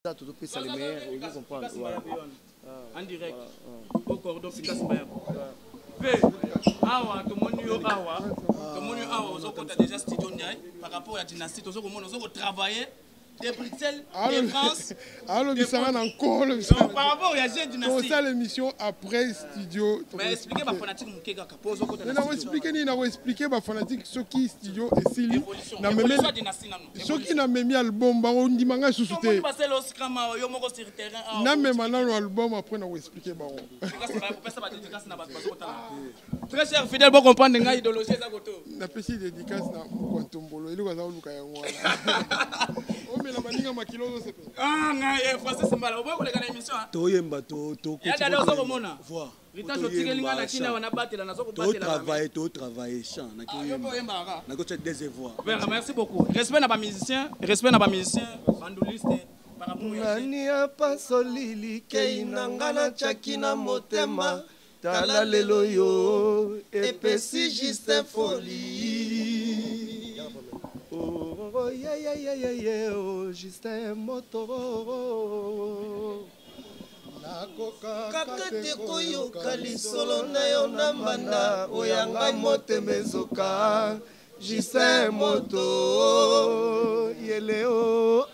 Tozopesa le meilleur, ozo comprendre. En direct au cordon Picasso Bayako pe awa tomoni yo, awa tomoni yo, awa ozokota déjà studio Ndiaye par rapport ya dynastie. Tozokomona ozokotravailler de Bruxelles, de France. Alobisanga na nkolo. Par rapport ya jeune dynastie. Tosala émission après studio. Mais expliquer bafanatique moke kaka po ozokota. Nakoexpliquer nini? Nakoexpliquer bafanatique soki studio esili. Soki namemi album, bango ndima ngai susu te. Yo moko sur terrain. Namema nano album, après nakoexpliquer bango. Très cher fidèle, bo comprendre ngai, idéologie eza koto. Napesi dédicace na Mokwa Ntombolo, eloko aza koluka yango wana. Omela baninga makilo, ozosepela. Ah, ngai Francis Mbala, oboyi koleka na émission. Toyemba. Ya dada, ozokomona Ritage, otikeli ngai na kina wana, batela, nazo kobatela. Totravaille, totravaille chant. Oyembaka. Nakotia deuxième voix. Merci beaucoup. Respect na bamusicien, respect na bamusicien banduliste. Nani apasoli likei na nga, natiaki na motema, tala lelo yo epesi Justin Foli. Oh, yeyeyeyeye, oh, Justin Moto. Kaka te koyoka lisolo na yo na mbanda oyanga motema ezoka. Justin Moto, yele o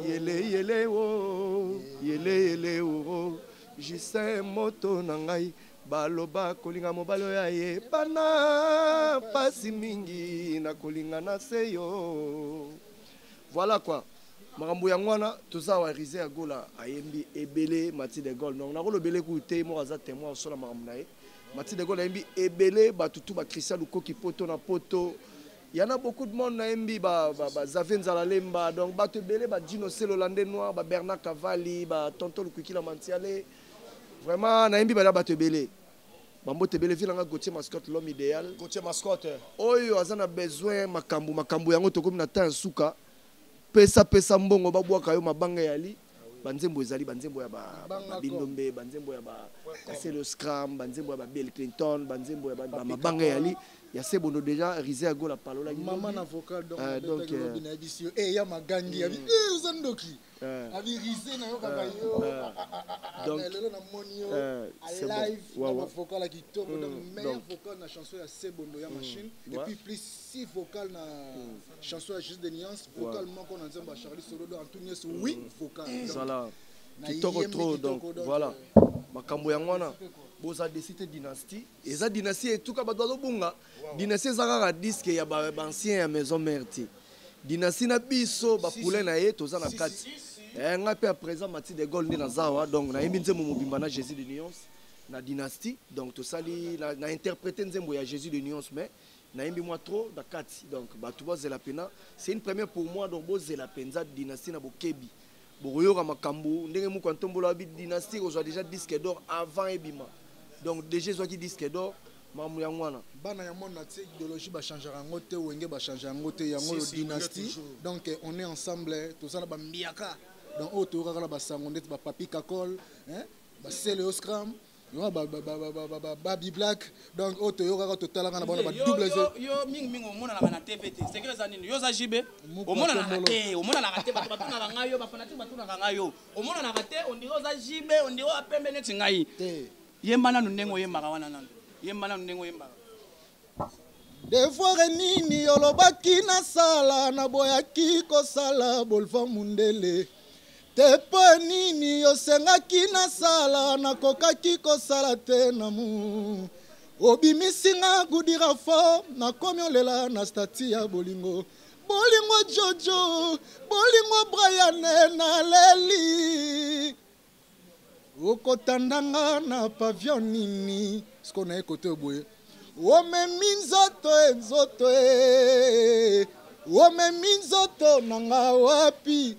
yele, yele o yele, yele o Justin Moto na ngai. Baloba kolinga mobali oyo ayebana pasi mingi na kolinga na se yo. Voilà quoi, makambo yango wana. Toza awa, Rise ya Gola ayembi ebele, Mati de Gol. Donc nakolobele kutu te, moko aza témoin osola makambo na ye. Mati de Gol ayembi ebele, bato tu, baChristian Lukoki, poto na poto yana, beaucoup de monde nayembi, baXavier Nzala Lemba, donc bato ebele, baDino Selolande Noir, baBernard Cavalli, batonton Lukwikila Mantiale. Vraiment nayembi bana, bato ebele, bambote ebele. Vi nanga Gautier Mascotte, l'homme idéal. Gautier Mascotte. Oyo aza na besoin makambo, makambo yango tokomi na temps ya suka. Pesa, pesa mbongo, babwaka yo mabanga. Eyali banzembo, ezali banzembo ya babindombe, banzembo ya baselio scram, banzembo ya baBill Clinton, banzembo ya bamabanga eyali ya Sebondo. Déjà Rise ya Gola palolaki. Mama na vocal, donc donc nayebisi yo ya magangi abi oza ndoki, abi Rise nayokaka yo, lelo namoni yo live na bavocal ya kitoko. Donc meilleur vocal na chanson ya Sebondo ya machine, et puis plus six vocal na chanson ya Juste de Nuance, vocal moko na nzembo ya Charlie Solodo, en tout nyonso oui vocal. Voilà, kitoko trop. Donc voilà, makambo yango wana, boza desi te. Dynastie eza dynastie, etuka bato bazobunga. Dynastie eza kaka disque ya baancien ya maison mère te. Dynastie na biso bapoulain na ye toza na kati. Ngai mpe ya présent Mati de Gol nde naza awa. Donc nayembi nzembo mobimba na Jésus de Nuance na dynastie. Donc tosali na interprété nzembo ya Jésus de Nuance, mais nayembi mwa trop na kati. Donc bato bozela mpena, c'est une première pour moi. Donc bozela mpenza dynastie na bokebi, bokoyoka makambo ndenge moko ya ntombola. Wabi dynastie kozwa déjà disque d'or avant ebima. Donc déjà ezwaki disque d'or, makambo yango wana. Bana ya monde na tie idéologie, bachangeaka yango te. Wenge bachange yango te, yango oyo dynastie. Donc on est ensemble, toza na bambiaka. Donc oyo toyokaka na basango ndeti bapapi Kakol, basele oscram, babi black. Donc oyo toyokaka, totalaka na bana badouble. Yo mingimingi omonanaka na TV te, secret eza nini? Yo oza JB, omonanaka te, omonanaka te. Bato batunaka ngai yo, bafanatike batunaka ngai yo, omonanaka te. On dirait oza JB, on dirait apembe neti ngai. Yemba nanu ndenge oyembaka wana, nanu yemba nanu ndenge oyembaka. Devoir nini olobaki nasala, naboyaki kosala? Bolva mundele te, mpo nini osengaki nasala, nakokaki kosala te? Namu obimisinga gudira fo, nakomi olela na stati ya bolingo, bolingo Jojo, bolingo Brian, naleli okotandanga na pavillon nini? Siko naye kote boye, omemi nzoto e, nzoto e, omemi nzoto na nga wapi?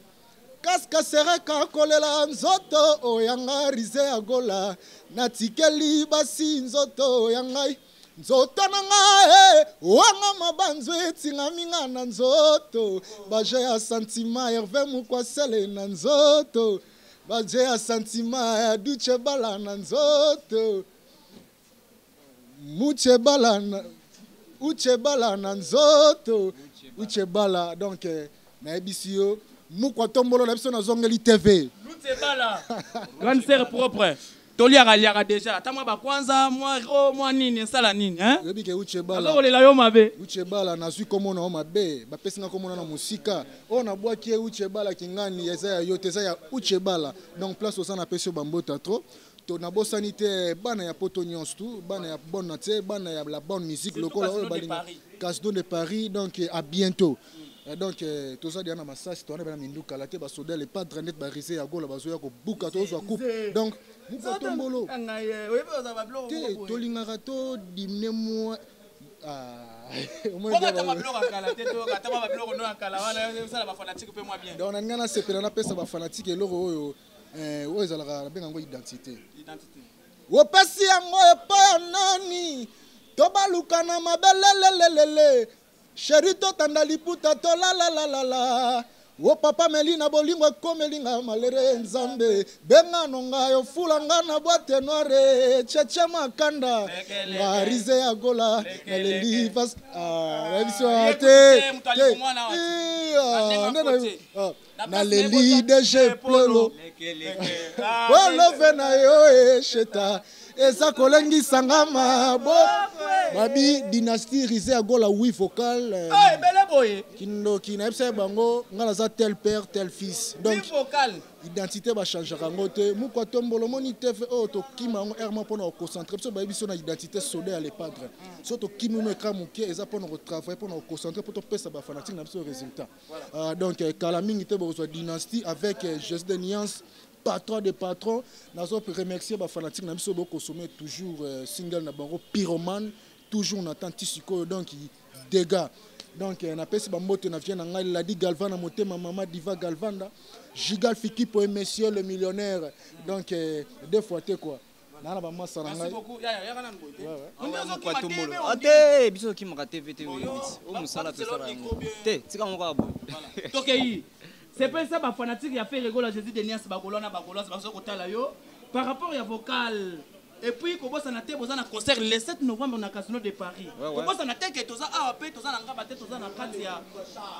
Kaskasereka kolela nzoto oyanga Rise ya Gola, natikeli basi nzoto ya ngai, nzoto na ngai e, wanga mabanzo etingami nga na nzoto, baje ya sentiment Herve Mokwasele na nzoto, baje ya sentiment ya Duche Bala na nzoto, Muche Bala na Uche Bala na nzoto, Uche Bala. Donc nayebisi yo. Mukwa tombolo na biso nazongeli TV. Lutsebala. Grande sœur propre. Toliaka liaka déjà. Ata mwa bakwanza, mwa ro, mwa nini, esala nini, hein? Oyebi ke Uche Bala. Azokolela yo mabe. Uche Bala nazwi komona yo mabe, bapesi nga komona na mosika. Oyo nabwaki ye Uche Bala kingani eza ya yo te, eza ya Uche Bala. Donc place oza napesi yo bambota trop. To nabosani te bana ya poto nyonso tu, bana ya bonne nature, bana ya la bonne musique lokola oyo balinga. Casino de Paris, donc à bientôt. Donc toza deja na masasi, towana bana minduka la te basoda le padre net barise ya gola bazoya kobuka tozwa coupe. Donc muko tombolo. Te tolingaka to dimne moi. Ah, donc na nga nasepela napesa bafanatike eloko oyo oyo ezalaka nabenga yango identité. Opesi yango epai ya nani tobaluka na mabelelelelele sheri totanda liputa tolalalalala o papa melina bolingo ekomelinga malere nzambe bengano ngai ofula nga na boîte noire cheche makanda ngarize ya gola naleli parce biso te naleli DG Plolo olove na yo esheta eza kolengisa nga mabo babi dynastie Rise ya gola oui vocal ebele boye kindoki nayebisa ye bango nga naza tel père tel fils donc identité bachangeaka yango te mukwa tombolo omoni te oyo tokima yango aire moko mpona koconcentre biso bayebi biso na identité soda ya le padre so tokimi mo ekra moke eza mpona kotravaille mpona koconcentre mpo topesa bafanatike na biso résultat. Donc kala mingi te bokozwa dynastie avec Jésus de Nuance patron de patron. Nazo remercier ba fanatique na biso bo consommer toujours single na bango pyromane toujours na tant tisiko donc dégâts. Donc na pesi ba mbote na vient na ngai Ladi Galvan na motema mama Diva Galvanda Gigal Fikipo et monsieur le millionnaire donc deux fois te quoi. Na ba masa na ngai. Merci beaucoup. Ya ya kana ngote. Ate biso ki maka TV te o musala to sala. Te tika ngoko abo. Tokei. C'est pas ça ba fanatique ya faire rigoler Jésus de Nias bagolona bagolona bazo kotala yo par rapport ya vocal. Et puis kobosa na te boza na concert le 7 novembre na Casino de Paris. Kobosa na te ke toza awa pe toza na ngaba te toza na kati ya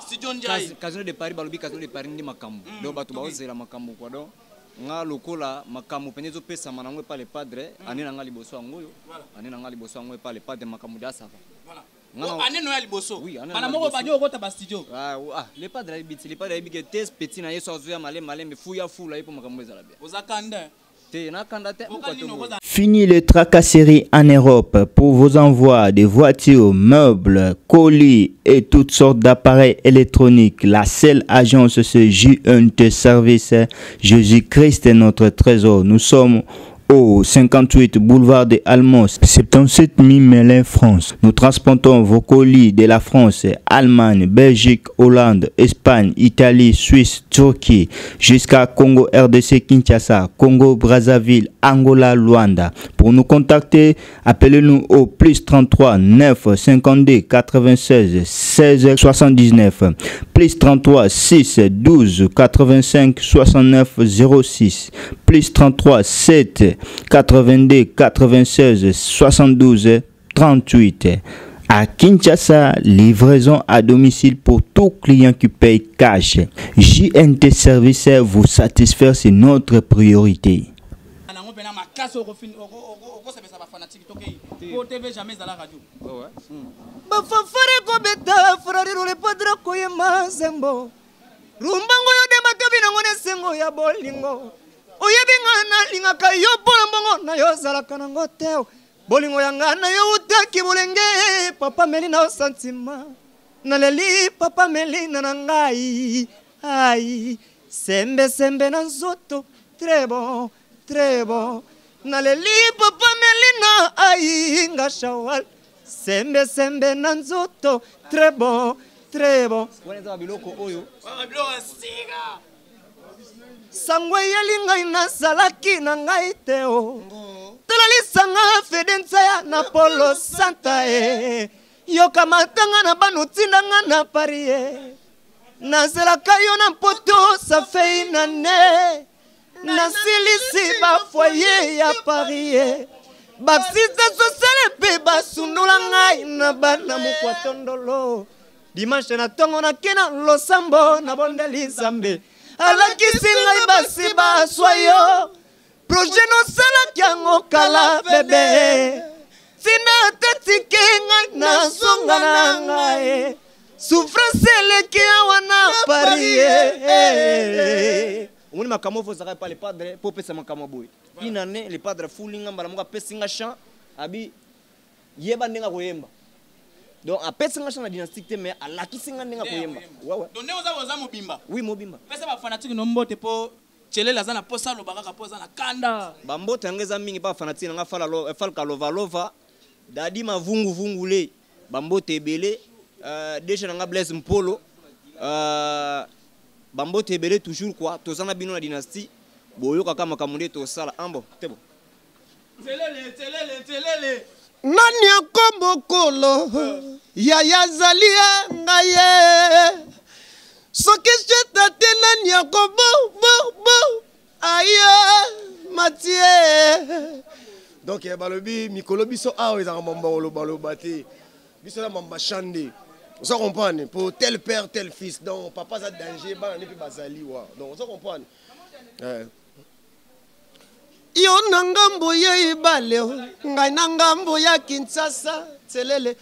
studio Ndiaye. Casino de Paris balobi Casino de Paris ndi makambo. Donc bato baozela makambo quoi donc nga lokola makambo pene ezopesama manango epa le padre ane na nga liboso yango oyo ane na nga liboso yango epa le padre makambo dia ça va. Voilà. Ane no ya liboso. Bana moko ba nyo okota ba studio. Ah le padre ayebi ti le padre ayebi ke test petit na yeso azoya male male fuya fula ye po makambo ezala bien. Oza kanda. Te na kanda te. Fini les tracasseries en Europe pour vos envois de voitures, meubles, colis et toutes sortes d'appareils électroniques. La seule agence, c'est JNT Service. Jésus-Christ est notre trésor. Nous sommes au 58 boulevard des Allemands, 77 000 Melun, France. Nous transportons vos colis de la France, Allemagne, Belgique, Hollande, Espagne, Italie, Suisse, Turquie, jusqu'à Congo, RDC, Kinshasa, Congo, Brazzaville, Angola, Luanda. Pour nous contacter, appelez-nous au plus 33 9 52 96 16 79, plus 33 6 12 85 69 06, plus 33 7 82 96 72 38. À Kinshasa, livraison à domicile pour tout client qui paye cash. JNT Service, vous satisfaire, c'est notre priorité. Oyebi nga nalingaka yo mpona mbongo na yo ozalaka nango te. Bolingo ya nga na yo utaki bolenge papa Melina o sentiment. Naleli papa Melina na ngai. Ai sembe sembe na nzoto très bon très bon. Naleli papa Melina ai nga shawal sembe sembe na nzoto très bon très bon. Wana eza biloko oyo. Biloko sika. Sangwe yeli ngai nazalaki na ngai te o. Tala lisanga fedenza ya na Polo Santa e. Yoka matanga na banu tinda nga na Paris e. Nazelaka yo na mpoto safei na ne. Nasilisi ba foyer ya Paris e. Baksisa sosele pe basundula ngai na bana mokwa tondolo. Dimanche na ntongo nake na losambo nabondeli Nzambe alakisi ngai basi baswa yo projet nosalaki yango kala bebe ntina tetiki ngai nazonga na ngai souffrance eleki awa na Paris. Omoni makambo oyo ozalaka epa le padre mpo opesa makambo boye. Une année le padre afuli nga mbala moko, apesi nga chant, abi yeba ndenge akoyemba. Donc apesi nga chant na dynastique te, mais alakisi nga ndenge akoyemba. Ouais, ouais. Donc ndenge oza, oza mobimba. Oui, mobimba. Pesa bafanatike no mbote mpo Tchelele aza na posa aloba kaka mpo aza na kanda. Bambote yango eza mingi mpa bafanatike na nga, Falka Lovalova, Dadi Mavunguvungu le bambote ebele, deja na nga Blaise Mpolo, bambote ebele toujours quoi. Toza na bino na dynastie, boyokaka makambo nde tosala ambo tebo. Tchelele, Tchelele, Tchelele. Nani akomokolo yaya azali ye ngai ye soki sheta te, nani akobo bo bo aye matie. Donc balobi mikolo biso awa ezalaka mambo ya kolobaloba te, biso eza mambo bachande, oza comprendre, pour tel père tel fils. Donc papa aza danger, bana ne mpe bazali wa. Donc oza comprendre. Yo na ngambo ya ebale, ngai na ngambo ya Kinshasa. Tselele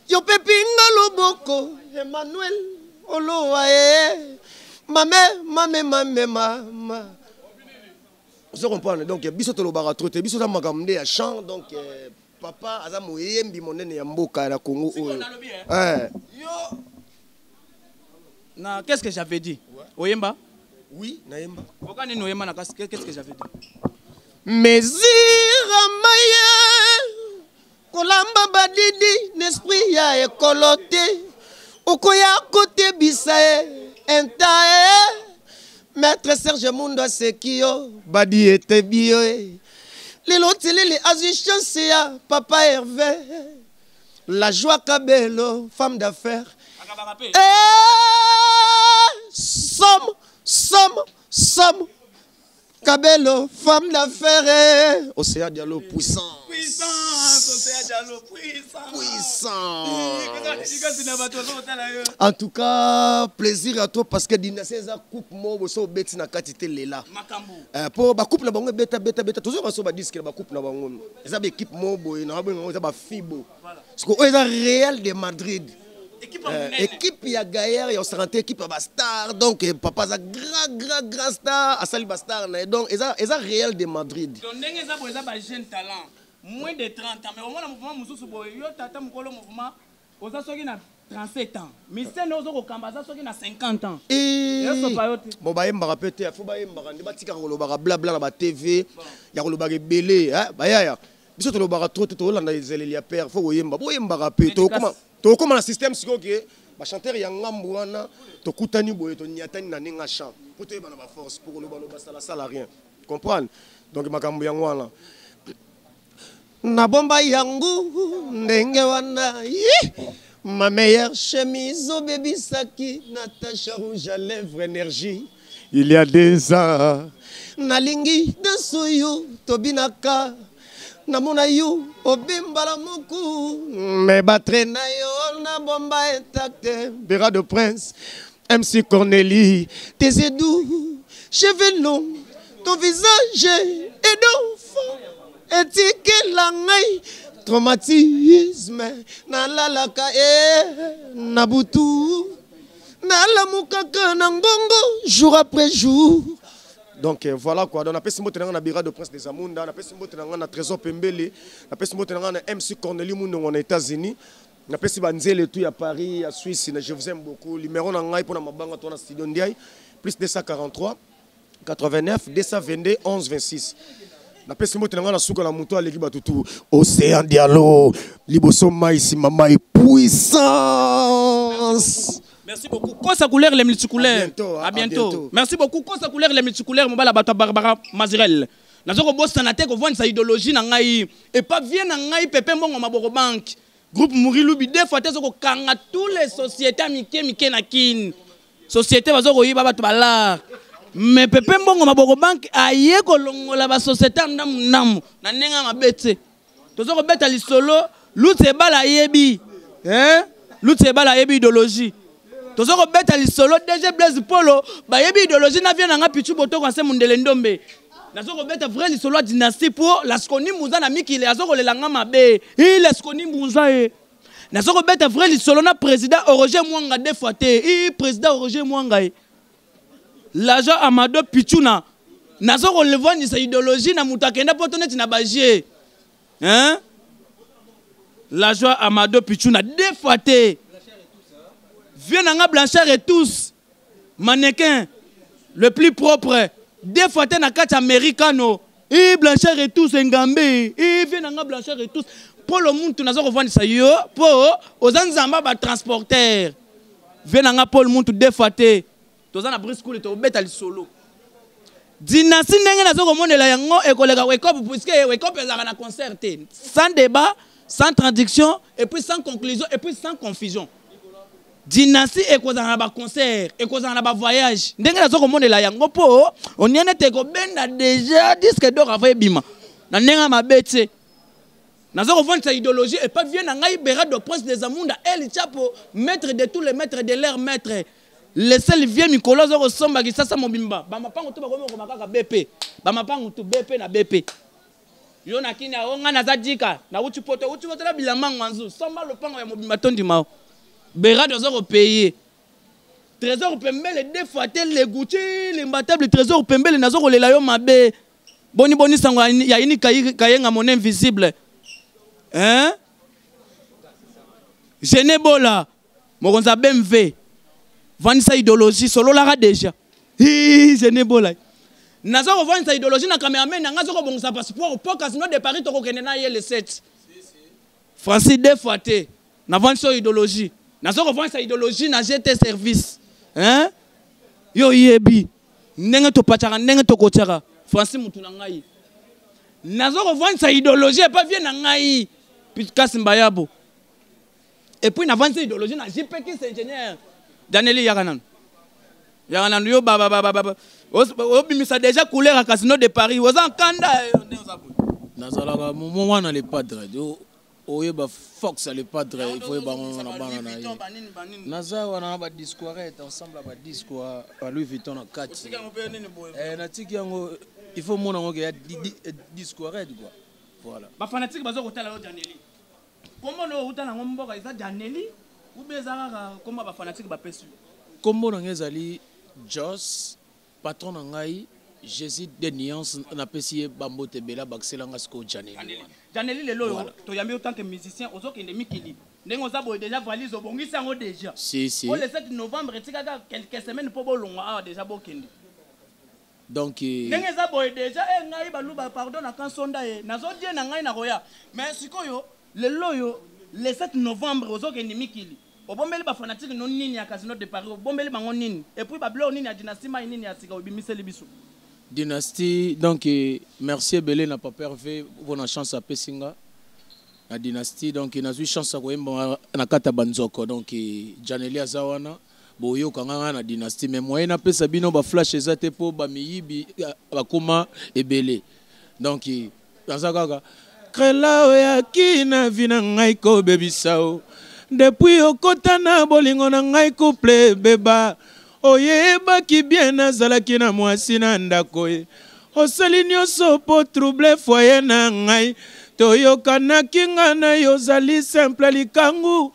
yo mpe pinga loboko, Emmanuel Olowa e mame mame mame mama, ozo comprendre. Donc biso tolobaka trop te, biso eza makambo nde ya chant. Donc papa aza moyembi monene ya mboka ya Congo oyo. Yo na qu'est-ce que j'avais dit, oyemba? Oui, nayemba. Oka nini oyemba na qu'est-ce que j'avais dit? Mesira maye kolamba badidi n'esprit ya ekolo te, okoya kotebisa ye inta e maître Serge Mundo aseki yo badi etebi yo e lelo tilili azwi chance ya papa Hervé la joie Kabelo, femme d'affaires. Eh, somme somme somme Kabelo, femme d'affaires. Océan Diallo, puissant. Puissance, Océan Diallo, puissant. Puissant. En tout cas, plaisir à toi parce que dynastie eza coupe moko boso obeti na kati te lela. Po ba coupe na bango beta beta beta, toujours baso ba disque na ba coupe na bango. Eza ba équipe moko boye na bango, eza ba fibo. Parce que oyo eza Real de Madrid. Équipe ya Gaillard ya osarante, équipe ya ba star. Donc papa aza grand grand grand star, asali ba star na ye. Donc eza eza Real de Madrid. Donc ndenge eza boye, eza ba jeune talent moins de 30 ans, mais omona mouvement mosusu boye, yo tata mokolo mouvement oza soki na 37 ans, misene ozo kokamba aza soki na 50 ans. Esopa yo te. Bon, bayembaka mpe te, fo bayembaka nde batikaka kolobaka blabla na batv ya kolobaka ebele. Bayaya biso tolobaka trop te, tolanda ezeleli ya père, fo koyemba, boyembaka mpe. Tokóma na système sikoyo ke bachanteur ya ngambu wana tokutani boye, toniatani na ndenge ya chant po toyeba na baforce po kolobaloba salasala rien comprendre. Donc makambo yango wana nabomba yango ndenge wana. Ma meilleure chemise obebisaki, Natacha, rouge à lèvres, énergie il y a 2 ans. Nalingi danse oyo tobinaka, namona yo obimbala moko, me batre na yo nabomba intacte. Bera de Prince, MC Cornélie, tes yeux doux, cheveux longs, ton visage est d'enfant, etikela ngai traumatisme. Nalalaka e na butu, nalamukaka na ngongo jour après jour. Donc voilà quoi. Donc napesi mbote na nga na Bira de Prince des Amunda, napesi mbote na nga na Trésor Pembele, napesi mbote na nga na MC Cornélie Mundongo na États-Unis, napesi banzele tout ya Paris, ya Suisse na. Je vous aime beaucoup. Numéro na ngai mpona mabanga to na studio Ndiaye: plus 243 89 222 11 26. Napesi mbote na ngai na suka na moto aleki bato tu, Océan Diallo, liboso mai, nsima mai, puissance. Merci beaucoup. Kosa couleur les multicouleurs. À bientôt, hein, À à bientôt. bientôt. Merci beaucoup. Kosa couleur les multicouleurs. Mobala bato Barbara Mazirel. Nazo ko bossa na te ko vendre sa idéologie na ngai et pas vient na ngai Pepe Mbongo Maboko Bank. Groupe Mouriloubi deux fois te zo ko kanga tous les sociétés mike mike na kin. Société bazo ko yiba bato balar. Mais Pepe Mbongo Maboko Bank aye ko longola ba société ndamu ndamu na nenga mabete. Tozo ko beta lisolo lutse bala yebi. Hein? Lutse bala yebi idéologie. Tozo kobeta lisolo DG Blaise Polo, bayebi idéologie na vie na nga Pichu Botoko ase mundele ndombe. Nazo kobeta vrai lisolo ya dynastie pour Lasconi Mbuza na mikili azo kolela nga mabe. I Lasconi Mbuza e. Nazo kobeta vrai lisolo na président Roger Mwanga deux fois te. I président Roger Mwanga e. L'agent Amado Pichuna. Nazo kolevandisa idéologie na moto akenda poto neti na bagie. Hein? La joie Amado Pichuna deux fois te. Vieux nanga Blanchard et tous mannequin le plus propre deux fois te na kati americano. Et Blanchard et tous engambe. Et vieux nanga Blanchard et tous. Polo muntu nazo kovandisa yo po oza nzamba ba transporteur. Vieux nanga Paul muntu deux fois te. Toza na Brice Kule tobeta lisolo. Dynastie ndenge nazo komonela yango ekoleka Wekop puisque Wekop ezalaka na concert te. Sans débat, sans traduction et puis sans conclusion et puis sans confusion. Dynastie ekozala na ba concert, ekozala na ba voyage. Ndenge nazo komonela yango po oniene te kobenda déjà disque d'or avant ebima. Na ndenge mabe te. Nazo kovandisa idéologie et pas vieux na ngai Berado Prince des Amunda El Chapo, maître de tous les maîtres de leur maître. Le seul vieux mikolo azo kosomba kisasa mobimba. Ba mapango to bakomi kokoma kaka BP. Ba mapango to BP na BP. Yo na kini o nga naza dika na uti poto uti poto na bilamba ngwanzu somba lopango ya mobimba tondi mao. Berado azo ko payer. Trésor pembele deux fois te le Gucci l'imbattable trésor pembele nazo kolela yo mabe. Boni boni sango ya ini kayenga mon invisible. Hein? Genebola mokonza BMW. Vandisa idéologie sololara déjà. Hi Genebola. Nazo kovandisa idéologie na cameraman na ngazo kobongisa passeport po casino de Paris tokokende na ye le 7. Francis deux fois te. Na vandisa idéologie. Nazo kovandisa idéologie na GT service. Hein? Yo yebi. Ndenge topataka ndenge tokotiaka. Francis mutu na ngai. Nazo kovandisa idéologie pas vie na ngai. Puis Kasimbayabo. Et puis na vandisa idéologie na JP qui c'est ingénieur. Daniel Yakanan. Yakanan yo ba ba ba ba ba. Obimisa déjà couleur à Casino de Paris. Oza kanda. Nazalaka momo wana le padre. Oyeba Fox le padre, il faut yeba na bana na ye. Naza wana na ba disquarette ensemble ba disque ba Louis Vuitton na kati. Natiki yango il faut mona ngo ya disquarette quoi. Voilà. Ba fanatique bazo kotala yo Danieli. Kombo no uta na mboka eza Danieli ou be za kaka kombo ba fanatique ba pesu. Kombo na ngezali Jos patron na ngai Jésus de nuance na pesi ye bambote bela bakselanga siko Danieli. Danieli lelo yo to yambi autant que musicien ozokende mikili. Ndenge oza boye déjà valise obongisi yango déjà. Si si. Le 7 novembre etikaka quelques semaines po bolongwa awa déjà bokende. Donc ndenge eza boye déjà ngai baluba pardon na kansonda ye nazodie na ngai na koya. Mais sikoyo lelo yo le 7 novembre ozokende mikili. Obombeli ba fanatique no nini ya Casino de Paris, obombeli bango nini. Et puis ba bleu nini ya dynastie mai nini ya sika obimiseli biso. Dynastie donc merci ebele na papa Hervé pour la chance à Pessinga. La dynastie donc na zui chance koyemba na kata banzoko donc Janeli azawana boyo kanga na dynastie mais moyen na pesa bino ba flash ezate po ba miyibi bakoma ebele. Donc naza kaka krela oya ki na vina ngai ko bebisao. Depuis okota na bolingo na ngai couple beba. Oyebaki bien nazalaki na mwasi na ndako ye. Osali nyonso po trouble foyer na ngai. Toyokanaki nga na yo ozali simple likangu.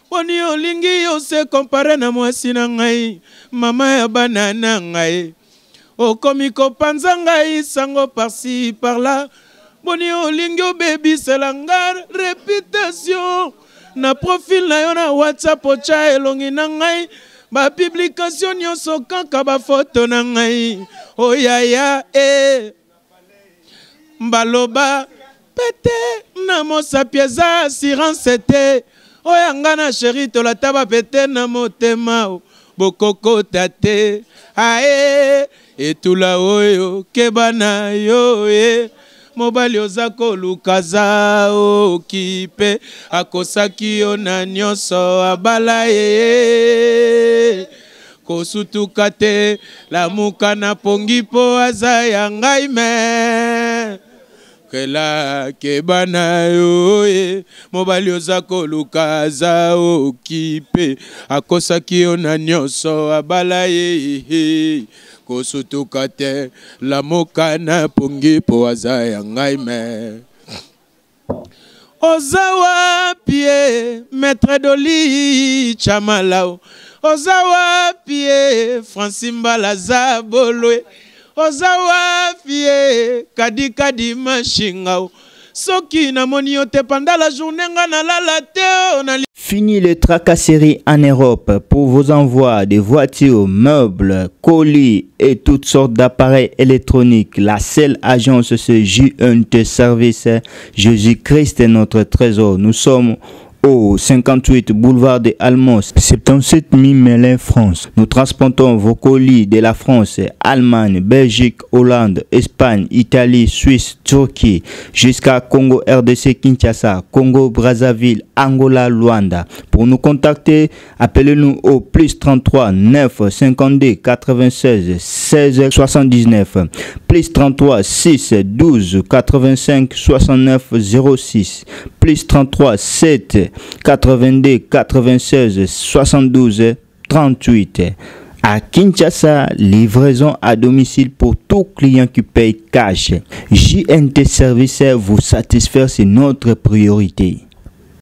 Poni olingi yo se compare na mwasi na ngai. Mama ya bana na ngai. Okomi kopanza ngai sango par-ci par-là. Boni olingi obebisela nga réputation. Na profil na yo na WhatsApp otya elongi na ngai. Ba publication nyonso kaka ba photo na ngai. Oyaya e baloba pete na mosapi eza assurance te. Oya nga na chéri tolata ba pete na motema bokokota te. Ae etula oyo keba na yo e. Mobali oza koluka za okipe akosaki yo na nyonso abala ye. Kosutuka te lamuka na pongi po aza ya ngai me. Kela keba na yo ye mobali oza koluka aza okipe akosaki yo na nyonso abala ye kosutuka te lamuka na pongi mpo aza ya ngai me oza wapi ye maître doli chamalao oza wapi ye franci mbala za bolwe oza wapi ye kadikadi mashinga soki namoni yo te pendant la journée nga nalala te oh, na Fini les tracasseries en Europe pour vos envois de voitures, meubles, colis et toutes sortes d'appareils électroniques. La seule agence, c'est JNT Service. Jésus-Christ est notre trésor. Nous sommes au 58 boulevard de Almos, 77 000 Melun, France. Nous transportons vos colis de la France, Allemagne, Belgique, Hollande, Espagne, Italie, Suisse, Turquie, jusqu'à Congo, RDC, Kinshasa, Congo, Brazzaville, Angola, Luanda. Pour nous contacter, appelez-nous au plus 33 9 52 96 16 79, plus 33 6 12 85 69 06, plus 33 7 82 96 72 38. À Kinshasa, livraison à domicile pour tout client qui paye cash. JNT Service, vous satisfaire, c'est notre priorité.